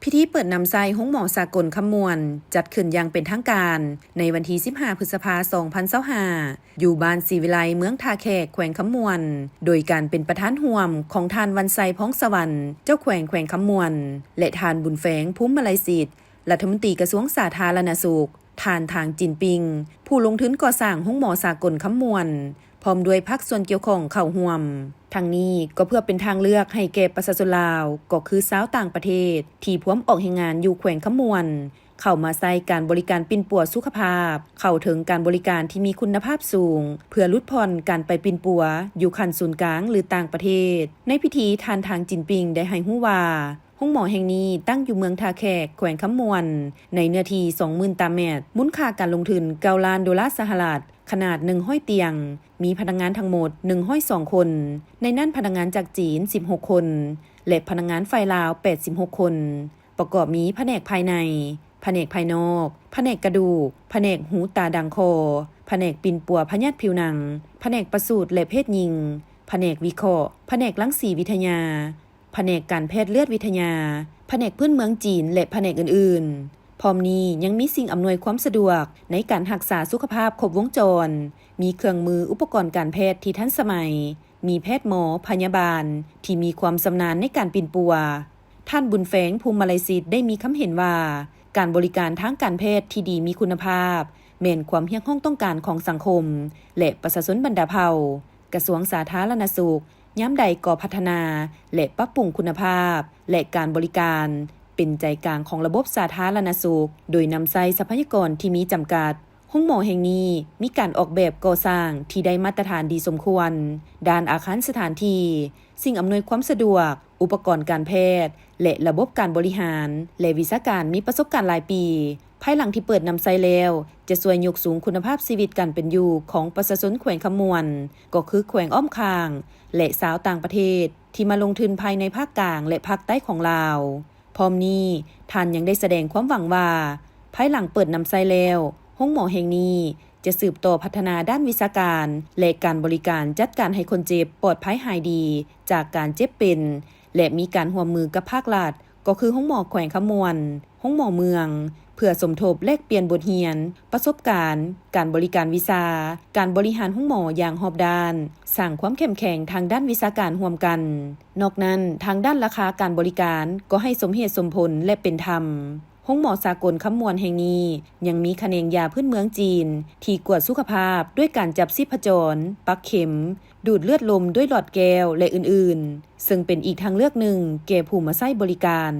ພິທີເປີດນຳໃຊ້ໂຮງໝໍສາກົນຄຳມ່ວນ ຈັດຂຶ້ນຢ່າງເປັນທາງການ ໃນວັນທີສິບຫ້າ ພຶດສະພາ ສອງພັນຊາວຫ້າ ຢູ່ບ້ານສີວິໄລ ເມືອງທ່າແຂກ ແຂວງຄຳມ່ວນ ໂດຍການເປັນປະທານຮ່ວມຂອງທ່ານ ວັນໄຊ ພອງສະຫວັນ ເຈົ້າແຂວງແຂວງຄຳມ່ວນ ແລະ ທ່ານ ບຸນແຟງ ພູມມະໄລສິດ ລັດຖະມົນຕີກະຊວງສາທາລະນະສຸກ, ທ່ານ ທາງ ຈິນປິງ ຜູ້ລົງທຶນກໍ່ສ້າງໂຮງໝໍສາກົນຄຳມ່ວນ ພ້ອມດ້ວຍພາກສ່ວນກ່ຽວຂ້ອງເຂົ້າຮ່ວມ. ທັງນີ້ກໍເພື່ອເປັນທາງເລືອກໃຫ້ແກ່ປະຊາຊົນລາວ ກໍຄືຊາວຕ່າງປະເທດ ທີ່ພວມອອກແຮງງານຢູ່ແຂວງຄຳມ່ວນ ເຂົ້າມາໃຊ້ການບໍລິການປິ່ນປົວສຸຂະພາບ, ເຂົ້າເຖິງການບໍລິການທີ່ມີຄຸນນະພາບສູງ ເພື່ອຫຼຸດຜ່ອນການໄປປິ່ນປົວຢູ່ຂັ້ນສູນກາງ ຫຼື ຕ່າງປະເທດ. ໃນພິທີ ທ່ານ ທາງ ຈິນປິງ ໄດ້ໃຫ້ຮູ້ວ່າ ໂຮງໝໍແຫ່ງນີ້ຕັ້ງຢູ່ເມືອງທ່າແຂກ ແຂວງຄຳມ່ວນ ໃນເນື້ອທີ່ ສອງໝື່ນຕາແມັດ, ມູນຄ່າການລົງທຶນ ເກົ້າລ້ານໂດລາສະຫະລັດ, ຂະໜາດ ໜຶ່ງຮ້ອຍຕຽງ, ມີພະນັກງານທັງໝົດ ໜຶ່ງຮ້ອຍສອງຄົນ, ໃນນັ້ນພະນັກງານຈາກຈີນ ສິບຫົກຄົນ ແລະ ພະນັກງານຝ່າຍລາວ ແປດສິບຫົກຄົນ, ປະກອບມີພະແນກພາຍໃນ, ພະແນກພາຍນອກ, ພະແນກກະດູກ, ພະແນກຫູຕາດັງຄໍ, ພະແນກປິ່ນປົວພະຍາດຜິວໜັງ, ພະແນກປະສູດ ແລະ ເພດຍິງ, ພະແນກວິເຄາະ, ພະແນກລັງສີວິທະຍາ, ພະແນກການແພດເລືອດວິທະຍາ, ພະແນກພື້ນເມືອງຈີນ ແລະ ພະແນກອື່ນໆ. ພ້ອມນີ້ຍັງມີສິ່ງອຳນວຍຄວາມສະດວກໃນການຮັກສາສຸຂະພາບຄົບວົງຈອນ, ມີເຄື່ອງມືອຸປະກອນການແພດທີ່ທັນສະໄໝ, ມີແພດໝໍ, ພະຍາບານທີ່ມີຄວາມຊຳນານໃນການປິ່ນປົວ. ທ່ານ ບຸນແຟງ ພູມມະໄລສິດ ໄດ້ມີຄຳເຫັນວ່າ ການບໍລິການທາງການແພດທີ່ດີມີຄຸນນະພາບ ແມ່ນຄວາມຮຽກຮ້ອງຕ້ອງການຂອງສັງຄົມ ແລະ ປະຊາຊົນບັນດາເຜົ່າ. ກະຊວງສາທາລະນະສຸກ ຍາມໃດກໍພັດທະນາ ແລະ ປັບປຸງຄຸນນະພາບ ແລະ ການບໍລິການ ເປັນໃຈກາງຂອງລະບົບສາທາລະນະສຸກ ໂດຍນຳໃຊ້ຊັບພະຍາກອນທີ່ມີຈຳກັດ. ໂຮງໝໍແຫ່ງນີ້ມີການອອກແບບກໍ່ສ້າງທີ່ໄດ້ມາດຕະຖານດີສົມຄວນ ດ້ານອາຄານສະຖານທີ່, ສິ່ງອຳນວຍຄວາມສະດວກ, ອຸປະກອນການແພດ ແລະ ລະບົບການບໍລິຫານ ແລະ ວິຊາການມີປະສົບການຫຼາຍປີ. ພາຍຫຼັງທີ່ເປີດນຳໃຊ້ແລ້ວ ຈະຊ່ວຍຍົກສູງຄຸນນະພາບຊີວິດການເປັນຢູ່ຂອງປະຊາຊົນແຂວງຄຳມ່ວນ, ກໍຄືແຂວງອ້ອມຂ້າງ ແລະ ຊາວຕ່າງປະເທດທີ່ມາລົງທຶນພາຍໃນພາກກາງ ແລະ ພາກໃຕ້ຂອງລາວ. ພ້ອມນີ້, ທ່ານຍັງໄດ້ສະແດງຄວາມຫວັງວ່າ ພາຍຫຼັງເປີດນຳໃຊ້ແລ້ວ, ໂຮງໝໍແຫ່ງນີ້ຈະສືບຕໍ່ພັດທະນາດ້ານວິຊາການ ແລະ ການບໍລິການຈັດການໃຫ້ຄົນເຈັບປອດໄພຫາຍດີຈາກການເຈັບເປັນ ແລະ ມີການຮ່ວມມືກັບພາກລັດ, ກໍຄືໂຮງໝໍແຂວງຄຳມ່ວນ, ໂຮງໝໍເມືອງ, ເພື່ອສົມທົບແລກປ່ຽນບົດຮຽນ, ປະສົບການ, ການບໍລິການວິຊາ, ການບໍລິຫານໂຮງໝໍຢ່າງຮອບດ້ານ, ສ້າງຄວາມເຂັ້ມແຂງທາງດ້ານວິຊາການຮ່ວມກັນ. ນອກນັ້ນ, ທາງດ້ານລາຄາການບໍລິການກໍໃຫ້ສົມເຫດສົມຜົນ ແລະ ເປັນທຳ. ໂຮງໝໍສາກົນຄຳມ່ວນແຫ່ງນີ້ຍັງມີຂະແໜງຢາພື້ນເມືອງຈີນ ທີ່ກວດສຸຂະພາບດ້ວຍການຈັບຊີບພະຈອນ, ປັກເຂັມ, ດູດເລືອດລົມດ້ວຍຫຼອດແກ້ວ ແລະ ອື່ນໆ, ເຊິ່ງເປັນອີກທາງເລືອກໜຶ່ງແກ່ຜູ້ມາໃຊ້ບໍລິການ.